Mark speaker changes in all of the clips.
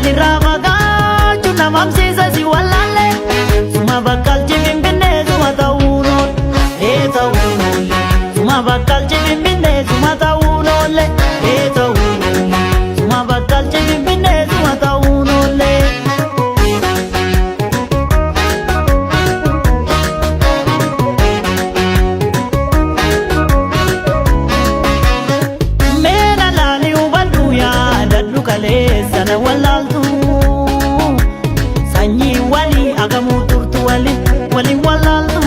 Speaker 1: Walirraa fagaachuun namamsiisa si wallaalle. Suma bakkalchi Finfinnee suma ta'uun oolle. Ee ta'uun oolle. Suma bakkalchi Finfinnee suma ta'uun oolle. Ee ta'uun oolle. Suma bakkalchi Finfinnee suma ta'uun oolle. Meena laalii hubadhu yaadadhu kaleessa na wallaaltu. Sanyii walii agamuu turtu walii waliin wallaaltu.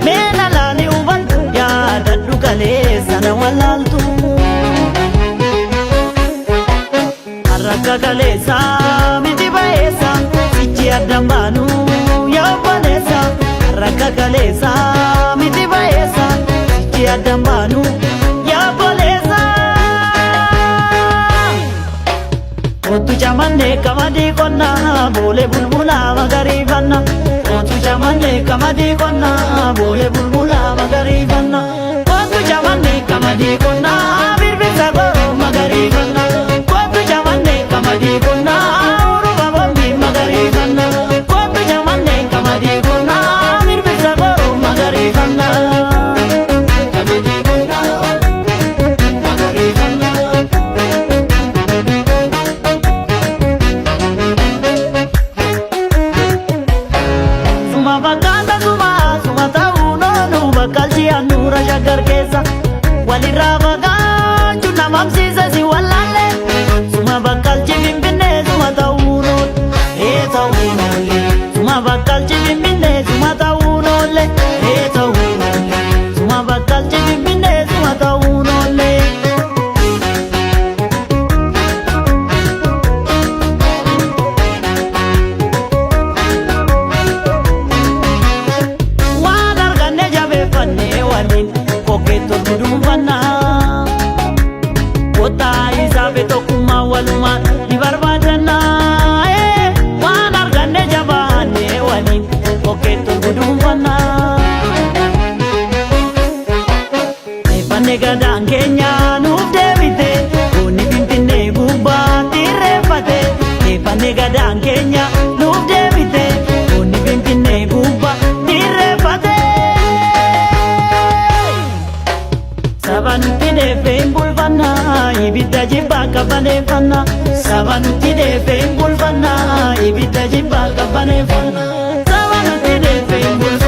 Speaker 1: Meena laalii hubadhu yaadadhu kaleessa na wallaaltu. Har'a kaleessa miti ba'eessa sichi addaan baanu yaa obboleessa. Har'a kaleessa miti ba'eessa sichi addaan baanu yaa obboleessa. Kootu chamanne qamadii qonnaa boolee bulbulaa magariifanna. Kootu chamanne qamadii qonnaa boolee bulbulaa magariifanna. Kootu chamanne qamadii qonnaa birbirsa goroo magariifanna. Kootu chamanne qamadii qonnaa urufa bombii magariifanna. Kootu chamanne qamadii qonnaa birbirsa goroo magariifanna. Qamadii qonnaa magariifanna. Suma fakkaata suma suma ta'uun oolu bakkalchi handhuura shaggar keessa. Walirraa fagaachuun namamsiisa si wallaalle. Suma bakkalchi Finfinnee suma ta'uun oolle. Ee ta'uun oolle. Suma bakkalchi Finfinnee suma ta'uun oolle. Ee ta'uun oolle. Suma bakkalchi Finfinnee suma ta'uun oolle. Waan arganne jabeeffannee waliin kokkeetti ol guduunfannaa. Kottaa isaa fi tokkummaa walumaan ni barbaadannaa. Waan arganne jabaannee waliin kokkeetti ol guduunfannaa. Eebbanne gadaan keenya nuuf deebite goonni Finfinnee gubbaatti irreeffate. Eebbanne gadaan keenya nuuf deebite goonni Finfinnee gubbaatti irreeffate. Saba nutti dheeffee hin bulfannaa ibidda jibbaa qabbaneeffannaa. Saba nutti dheeffee hin bulfannaa ibidda jibbaa qabbaneeffannaa. Saba nutti dheeffee hin bulfannaa.